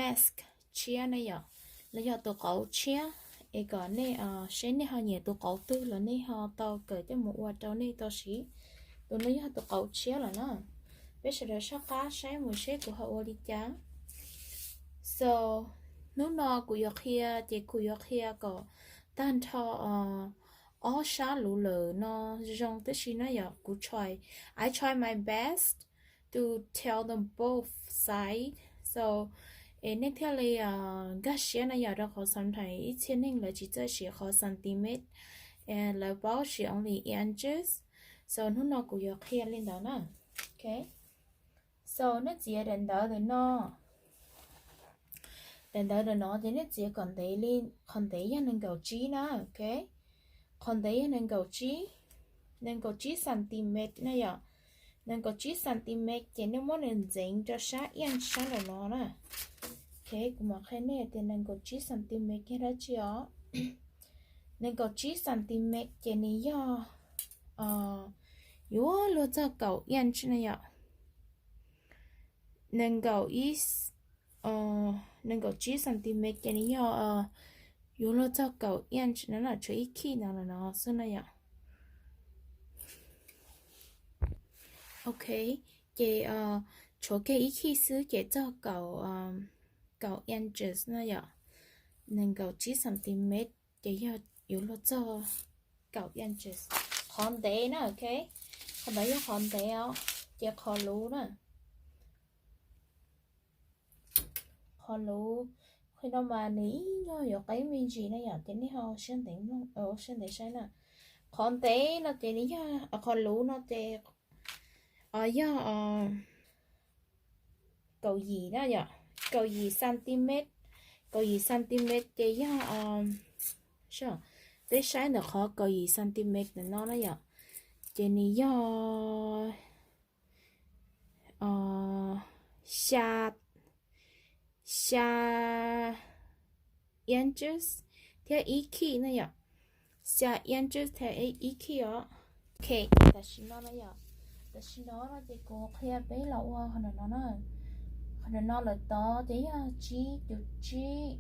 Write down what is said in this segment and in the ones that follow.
mask tshiab na yom, los yog tus qauv tshiab, es kom nej seb nej ho nyiam tus qauv twg los nej ho tau kawm coj mus ua rau nej tau siv. Tus no yog tus qauv tshiab lawm na. Peb sawv daws soj qab saib mus seb kuv ho ua li cas. So, hnub no kuv yuav qhia, ces kuv yuav qhia kom tag nrho ob sab lus lawm no zoo tib si na yom. Kuv try, I try my best to tell them both side. So, es nej thiaj li nkag siab na yom, rau qhov sometimes ib txhia neeg lawv tsis txawj siv qhov centimeter, lawv paub siv only inches. So hnub no kuv yuav qhia li ntawd na. Ok. So nej txiav daim ntawv ntawm no, daim ntawv ntawm no ces nej txiav kom ntev li, qhov ntev yog nees nkaum tsib na, ok. Qhov ntev yog nees nkaum tsib, nees nkaum tsib centimeter na yom. Nees nkaum tsib centimeter ces nej muab nws ntxeev rau sab inch sab nraum no na. Ok, kuv mam qhia nej tias nees nkaum tsib centimeter yog dab tsi os. Nees nkaum tsib centimeter ces nws yog, yuav luag txog kaum inch na yom. Nees nkaum ib, nees nkaum tsib centimeter ces nws yog, yuav luag txog kaum inch no na, tshuav ib khij ntawd los no xwb na yom. Ok, ces tshuav kiag ib khij xwb ces txog kaum, kaum inches na yom. Nees nkaum tsib centimeter ces yog yuav luag txog kaum inches. Qhov ntev na, ok. Qhov ntawd yog qhov ntev os. Ces qhov luv na, qhov luv, qhov no mas nws ib nyuag yuav qeeb me ntsis na yom, ces nej ho ua siab ntev mloog, ua siab ntev saib na. Qhov ntev no ces nws yog, qhov luv no ces yog kaum yim na yom, kaum yim centimeter, kaum yim centimeter ces yog, peb saib ntawm qhov kaum yim centimeter ntawm no na yom, ces nws yog xya, xya inches thiab ib khij na yom. Xya inches thiab ib khij os. Ok, tam sim no no yom, tam sim no no ces kuv qhia peb los ua qhov ntawm no na. Qhov ntawm no lawm tod ces yog tsib cuv tsib,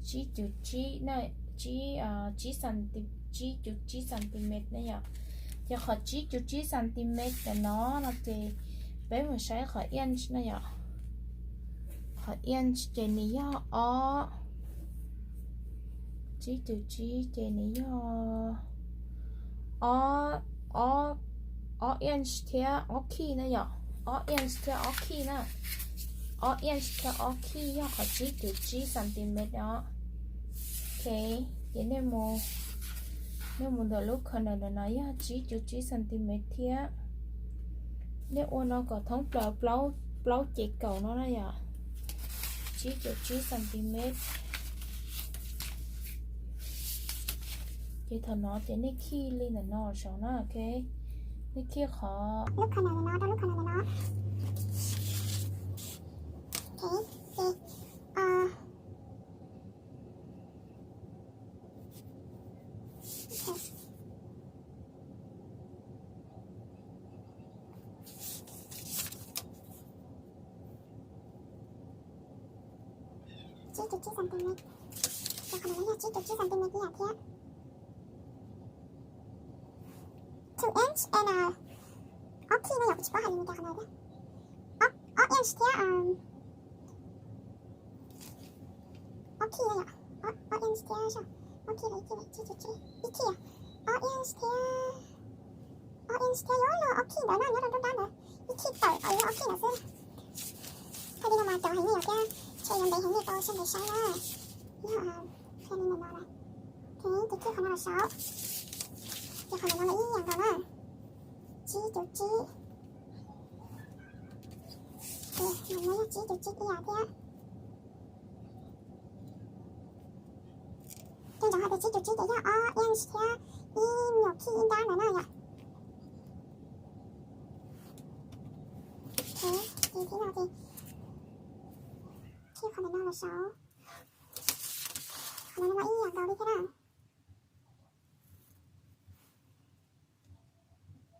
tsib cuv tsib na, tsib, tsib centi, tsib cuv tsib centimeter na yom. Ces qhov tsib cuv tsib centimeter no no ces peb mus saib qhov inch na yom. Qhov inch ces nws yog ob, tsib cuv tsib ces nws yog ob, ob, ob inch thiab ob khij na yom. Ob inch thiab ob khij na. Ob inch thiab ob khij yog qhov tsib cuv tsib centimeter os. Ok, ces nej mus, nej mus ntawm lub corner ntawm no yog tsib cuv tsib centimeter thiab. Nej ua no kom thoob plaws plaub, plaub ces kaum no na yom. Tsib cuv tsib centimeter. Ces thaum no ces nej khij li ntawm no saud na, ok. Nej khij qhov lub corner ntawm no rau lub corner ntawm no. Ok, ces, tsib cuv tsib centimeter. Qhov no yog tsib cuv tsib centimeter ib yam thiab. Two inch and, ob khij na yom, kuv tsis paub hais li Meskas qhov no thiab. Ob, ob inch thiab, ob khij na yom, ob, ob inch thiab, ob khij, ib khij, ib khij, ob inch thiab, ob inch thiab yuav luag ob khij ntawd na, nyob rau nruab nrab ntawd, ib khij tawm yuav ob khij ntawd xwb. Thaum li no mas cov heev me nyuam thiab, ntshe yuav ntev heev nej tau siab ntev saib na. Yog, qhia li ntawm no na. Ces khij qhov no los saud, ces qhov ntawm no los ib yam nkaus na. Tsib cuv tsib, no yog tsib cuv tsib ib yam thiab. Tej ntawd hais tias tsib cuv tsib ces yog ob inch thiab ib nyuag khij ib nrab ntawd na yom. Ces thib no ces khij qhov ntawm no los saud, qhov ntawm no ib yam nkaus li thiab na.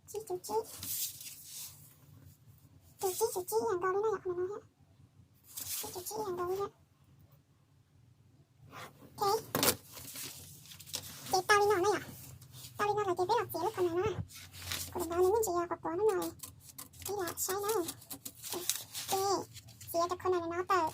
Tsib cuv tsib, ces tsib cuv tsib ib yam nkaus li na yom, qhov ntawm no thiab. Ib co tsib ib yam nkaus li thiab. Ok, ces tau li no na yom. Tau li no lawm ces peb los txiav lub khau no na. Kuv daim ntawv nws me ntsis yog quav quav no, peb lam saib na. Ces txiav cov khau no no tawm.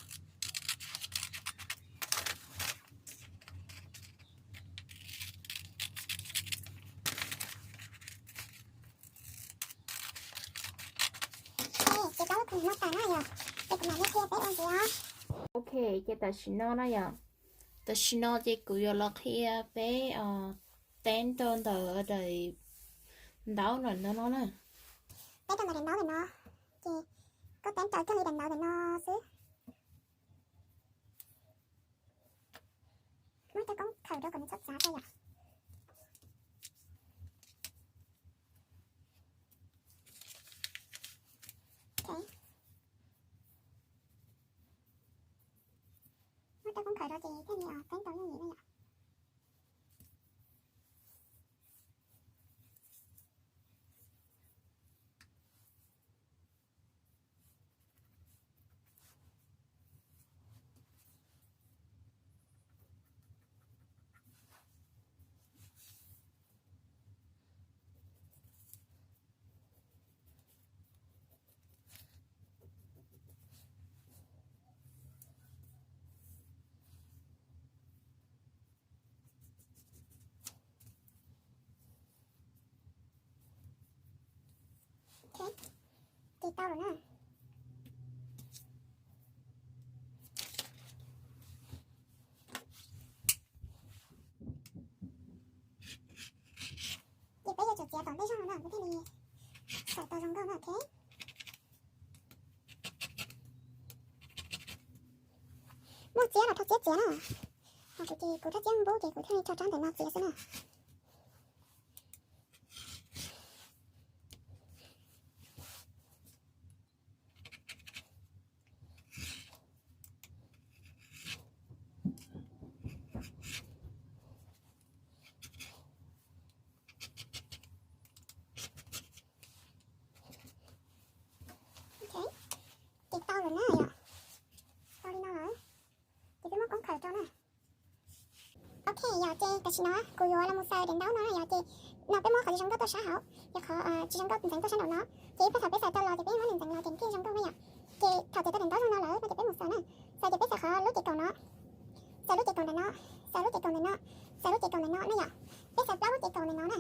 Ces tau lub khau no tawm na yom, ces kuv mam li qhia peb ua ntxiv os. Ok, ces tam sim no na yom, tam sim no ces kuv yuav los qhia peb teeb rau ntawm daim ntaub ntawm no na. Teeb rau ntawm daim ntaub ntawm no, ces koj teeb raws kawg li daim ntaub ntawm no xwb. Muab cov koob khaws rau kom nws txhob txav rau yom. Ok. Muab cov koob khaws rau ces thiaj li teeb tau yooj yim na yom. Ok, ces tau lawm na. Ces peb yuav tsum txiav tom ntej zog no na, peb thiaj li xaws tau zoo nkauj na, ok. Muaj txiab los rau txiab txiav na. Ho kuv ces kuv rab txiab npub ces kuv thiaj li rau rab ntawm no txiav xwb na. Ok, ces tau lawm na yom. Tau li no lawm, ces peb muab koob khaws rau na. Ok, yog ces tam sim no kuv yuav los mus xaws daim ntaub no na yom, ces no peb muab qhov tsis zoo nkauj tuaj sab hauv, yog qhov tsis zoo nkauj ntxeev tuaj sab nraum no, ces ib pliag thaum peb xaws tau los ces peb muab nws ntxeev los ces nws thiaj zoo nkauj na yom. Ces thaum txiav tau daim ntaub zoo no lawm no ces peb mus xaws na. Xaws ces peb xaws qhov lub ces kaum no, xaws lub ces kaum ntawm no, xaws lub ces kaum ntawm no, xaws lub ces kaum ntawm no na yom. Peb xaws plaub lub ces kaum ntawm no na.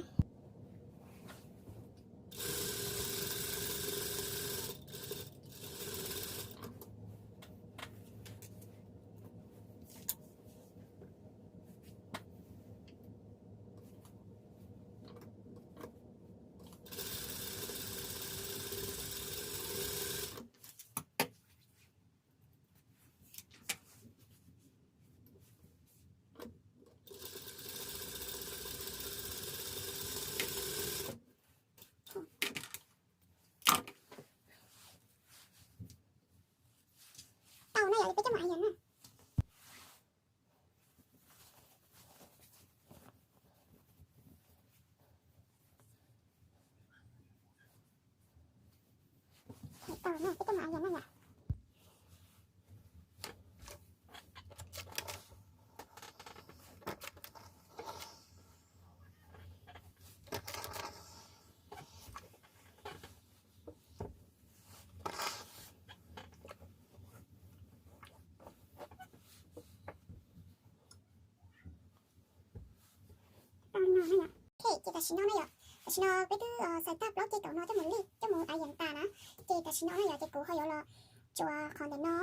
Tau na yom, peb coj mus ua yam na. Tau na, peb coj mus ua yam na yom. Ok, ces tam sim no na yom, tam sim no peb twb xaws tag plaub ces kaum no coj mus lij coj mus ua yam tas na. Ces tam sim no na yom, ces kuv ho yuav los tsuav qhov ntawm no,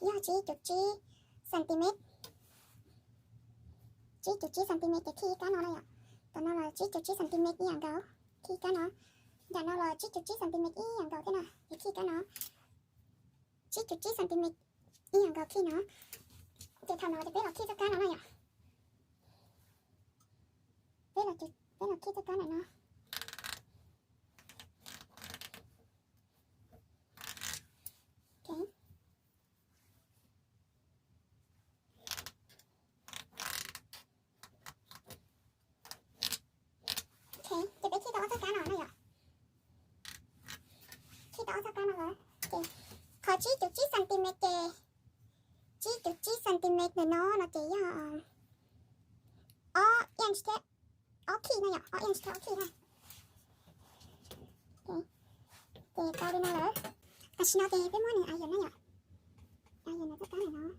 yog tsib cum tsib centimet, tsib cum tsib centimet ces khij kab no na yom. Tam no los tsib cum tsib centimet ib yam nkaus, khij kab no. Nram no los tsib cum tsib centimet ib yam nkaus thiab na, ces khij kab no. Tsib cum tsib centimet ib yam nkaus khij no. Ces thaum no ces peb los khij txoj kab no na yom. Peb los, peb los khij txoj kab ntawm no. Ok. Ok, ces peb khij tau ob txoj kab no na yom. Khij tau ob txoj kab no lawm. Ces qhov tsib cum tsib centimet ces Ntawm no no ces yog ob inch thiab ob kij no yom, ob inch thiab ob kij na. Ces tau li no lawm. Tam sim no ces peb muab nws iron na yom. Iron nws txoj kab ntawm no.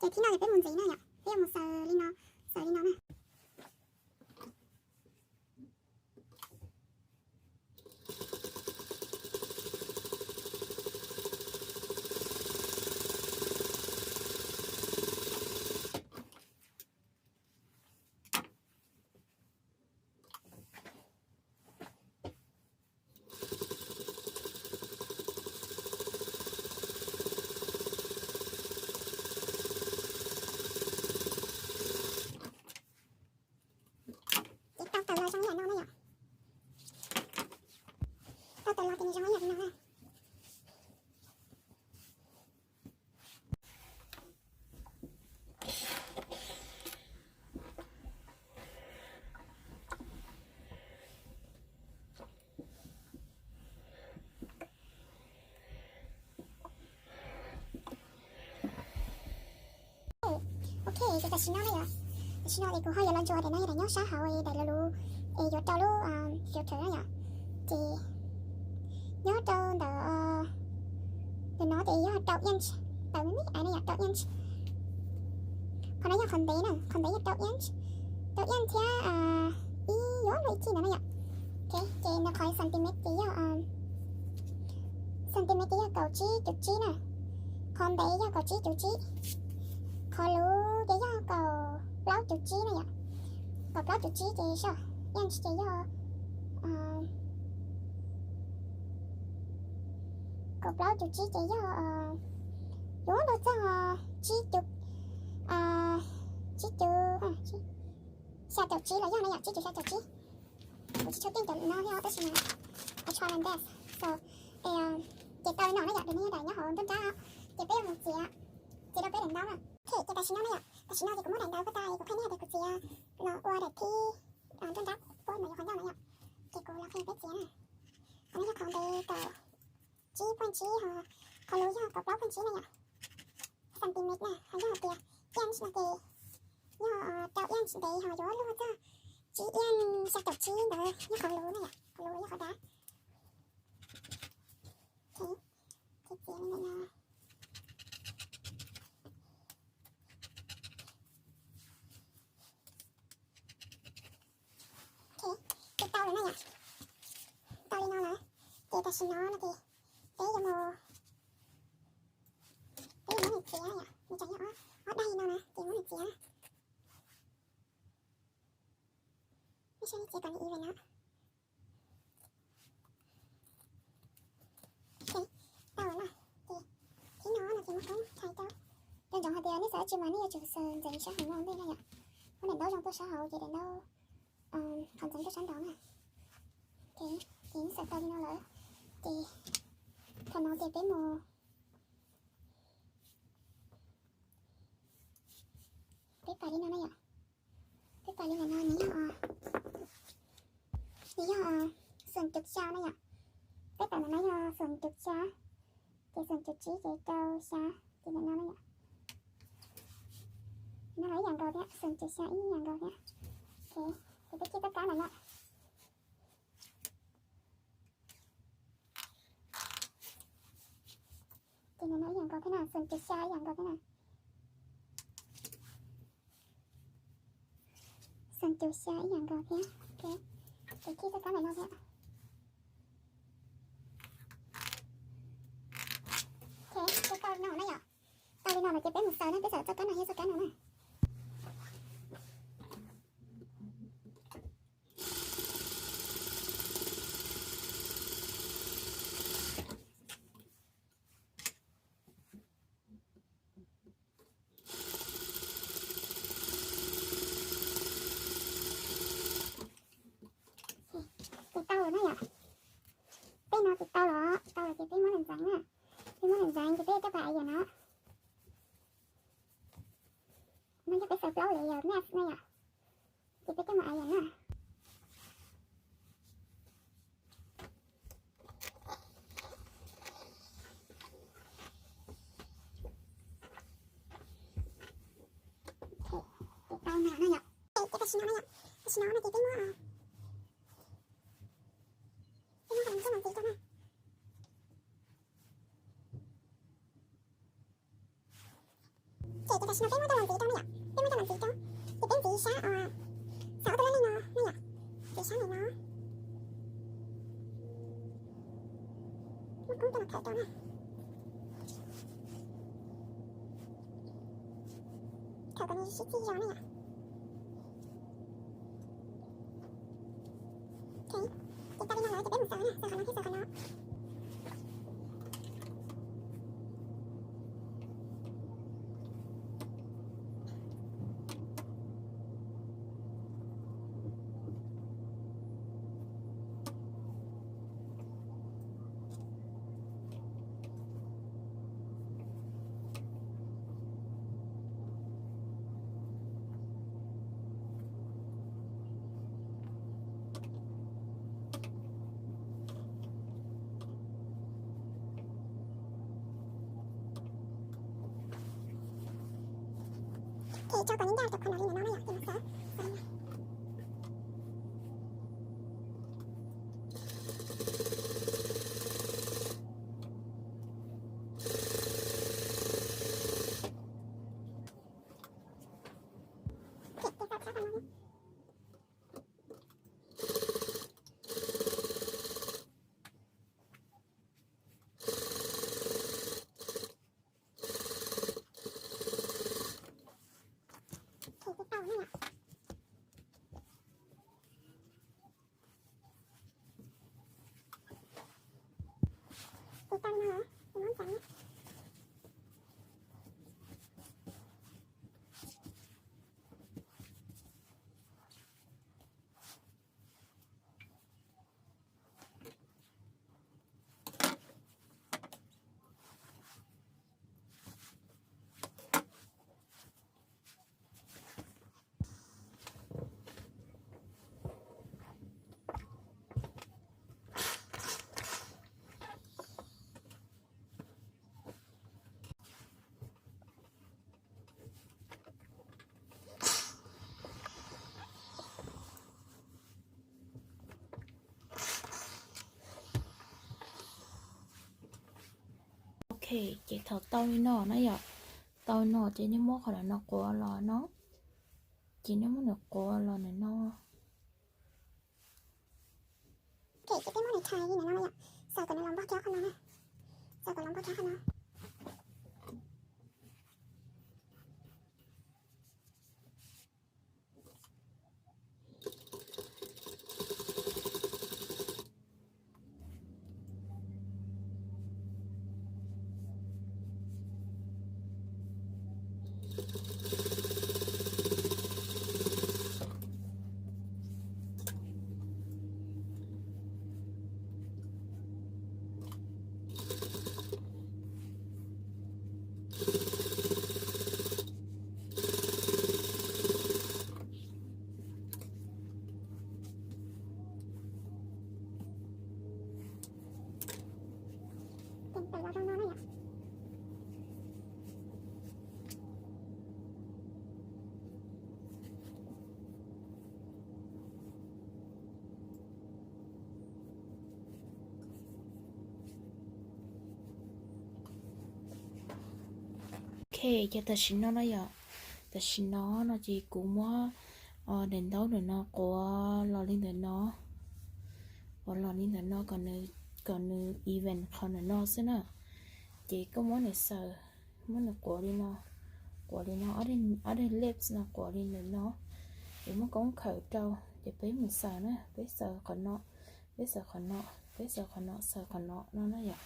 Ces thib no ces peb mus ntxiv na yom, peb yuav mus xaws li no, xaws li no na. Ces tau tawm los zoo ib yam no na yom. Tau tawm los ces nws zoo ib yam no na. Ok, ces tam sim no na yom, tam sim no es kuv ho yuav los ntsuas daim no yog daim nyob sab hauv es daim lus lus es yuav rau lub filter na yom. Ces nyob rau ntawm ntawm no ces yog rau inch, tawm me me na yom, rau inch. Qhov no yog qhov ntev na, qhov ntev yog rau inch, rau inch thiab ib yuav luaj ib kij ntawd na yom. Ok, ces nws qhov centimeter ces yog centimeter ces yog kaum tsib cuv tsib na, qhov ntev yog kaum tsib cuv tsib, qhov luv ces yog kaum plaub cuv tsib na yom. Kaum plaub cuv tsib ces so, inch ces yog kaum plaub cuv tsib ces yog yuav luag txog tsib cuv, tsib cuv xya caum tsib los yog na yom, tsib cuv xya caum tsib. Kuv tsis tshua tij caum lwm no thiab tab sis mas I try my best. So, ces tau li no na yom, daim no yog daim nyob hauv nruab nrab, ces peb yuav mus txiav, txiav rau peb daim ntaub na. Ok, ces tam sim no na yom, tam sim no ces kuv muab daim ntawd pub tas kuv qhia nej tias kuv txiav los ua daim thib nruab nrab puab mas yuav qhov ncauj na yom. Ces kuv los qhia peb txiav na. Qhov no yog qhov ntev kaum tsib point tsib ho qhov luv yog kaum plaub point tsib na yom. Centimeter na ho yog hais tias inch no ces yog rau inch ntev ho yuav luag txog tsib inch xya caum tsib ntawd yog qhov luv na yom, qhov luv yog qhov dav. Ces txiav li ntawm no. Ok, ces tau lawm na yom. Tau li no lawm, ces tam sim no no ces peb yuav mus, peb yuav muab nws txiav yom, nws tseem yog ob daig li no na ces muab nws txiav. Peb saib nws txiav kom nws even no. Ok, tau lawm na. Ces thib no no ces muab koob thaij rau. Nco ntsoov hais tias nej xav dab tsi mas nej yuav tsum xaws ntxeev sab hauv no ntej na yom. Muab daim ntaub zoo tuaj sab hauv ces daim ntaub qhov ntxeev tuaj sab nraud na. Ok, ces nej xaws tau li no lawm ces thaum no ces peb mus, peb pais li no na yom. Peb pais li ntawm no nws yog, nws yog xoom cuv xya na yom. Peb pais ntawm no yog xoom cuv xya, ces xoom cuv tsib ces rau xya, ces ntawm no na yom. No los ib yam nkaus thiab, xoom cuv xya ib yam nkaus thiab. Ok, ces peb cij txoj kab ntawm no. Ces ntawm no ib yam nkaus thiab na, xoom cuv xya ib yam nkaus thiab na. Xoom cuv xya ib yam nkaus thiab. Ok, ces cij txoj kab ntawm no thiab. Ok, ces tau li no na yom. Tau li no lawm ces peb mus xaws na, peb xaws txoj kab no thiab txoj kab no na. Ces tau lawm na yom. Peb no ces tau lawm, tau lawm ces peb muab nws ntxeev na. Peb muab nws ntxeev ces peb coj pais iron no. Ces yog mask no yom, ces peb coj mus ua yam na. Ces tau no no yom. Ces tam sim no no yom, tam sim no no ces peb muab, peb muab coj los ntxiv rau na. Ces tam sim no peb muab coj los ntxiv rau na yom, peb muab coj los ntxiv rau, ces peb ntxiv sab, xav ua tus laj lej no na yom, ntxiv sab ntawm no, muab koob coj los khaws rau na. Khaws kom nws sib txig zog na yom. Ces tau li no lawm ces peb mus xaws na, xaws qhov no thiab xaws qhov no. Ces tso kom nws ncaj rau qhov no li no na yom, ces mus xaws, xaws li no. Ces xaws tau qhov no. Ces tau no yom. Ces tau li no lawm, ces muab ntxuav. Ok, ces thaum tau li no na yom, tau li no ces nej muab qhov no quav los no, ces nej muab nws quav los ntawm no. Ok, ces peb muab nws tshais li ntawm no na yom, xaws kom nws los npog kiag qhov no na, xaws kom los npog kiag qhov no. Ok, ces tam sim no no yom, tam sim no no ces kuv muab daim ntaub ntawm no quav los li ntawm no, quav los li ntawm no kom nws, kom nws even qhov ntawm no xwb na. Ces koj muab nws xaws, muab nws quav li no, quav li no, ob daim lips no quav li ntawm no, ces muab koob khaws rau, ces peb mus xaws na, peb xaws qhov no, peb xaws qhov no, peb xaws qhov no, xaws qhov no no na yom.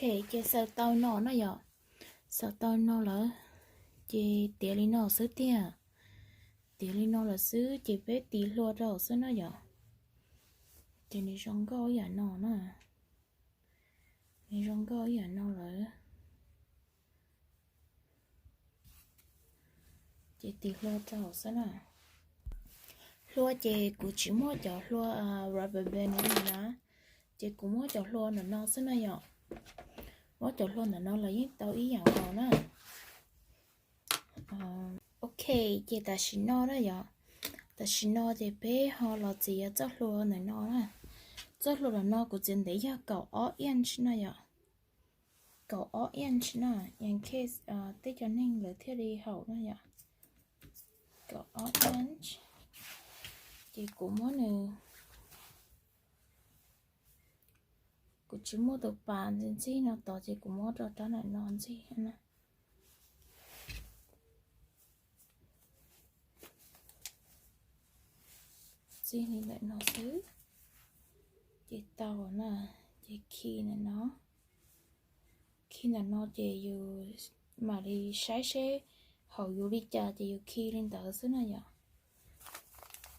Ok, ces xaws tau no na yom. Xaws tau no lawm, ces tiav li no xwb tiag. Tiav li no lawm xwb ces peb tis hlua rau xwb na yom. Ces nws zoo nkauj ib yam no na. Nws zoo nkauj ib yam no lawm. Ces tis hlua rau xwb na. Hlua ces kuv tsis muab cov hlua rubber band no li na. Ces kuv muab cov hlua ntawm no xwb na yom. Muab cov hlua ntawm no los yeej tau ib yam nkaus na. Ok, ces tam sim no na yom. Tam sim no ces peb ho los txiav txoj hlua ntawm no na. Txoj hlua ntawm no kuv txiav ntev yog kaum ob inch na yom. Kaum ob inch na, in case tej cov neeg lawv thiaj li haum na yom. Kaum ob inch. Ces kuv muab nws, kuv tsis muaj tus pas ntxig ntxig no tod ces kuv muab rau rab ntawm no ntxig na. Ntxig li ntawm no xwb. Ces tau na, ces khi ntawm no. Khi ntawm no ces yus mam li saib seb haum yus li cas ces yus khi li ntawd xwb na yom.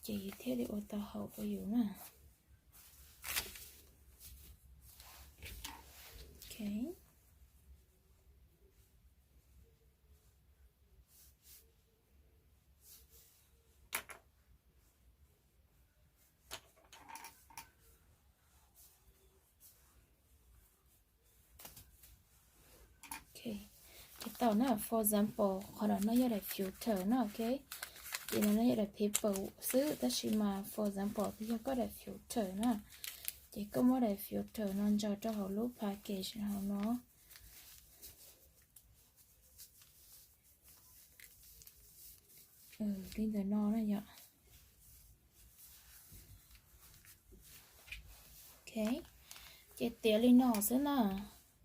Ces yus thiaj li ua tau haum rau yus na. Ok. Ok, ces tau na, for example, qhov no no yog daim filter na, ok. Ces no no yog daim paper xwb, tab sis mas for example twb yog koj daim filter na. Ces koj muab daim filter no ntsaws rau hauv lub package hauv no. Li ntawm no na yom. Ok, ces tiav li no xwb na.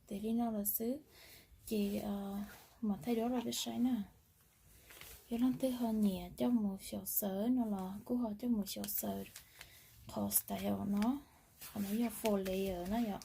Tiav li no lawm xwb. Ces mam thaij duab rau peb saib na. Yog leej twg ho nyiam coj mus xyaum xawv no los kuj ho coj mus xyaum xawv qhov style no. Qhov no yog four layer na yom.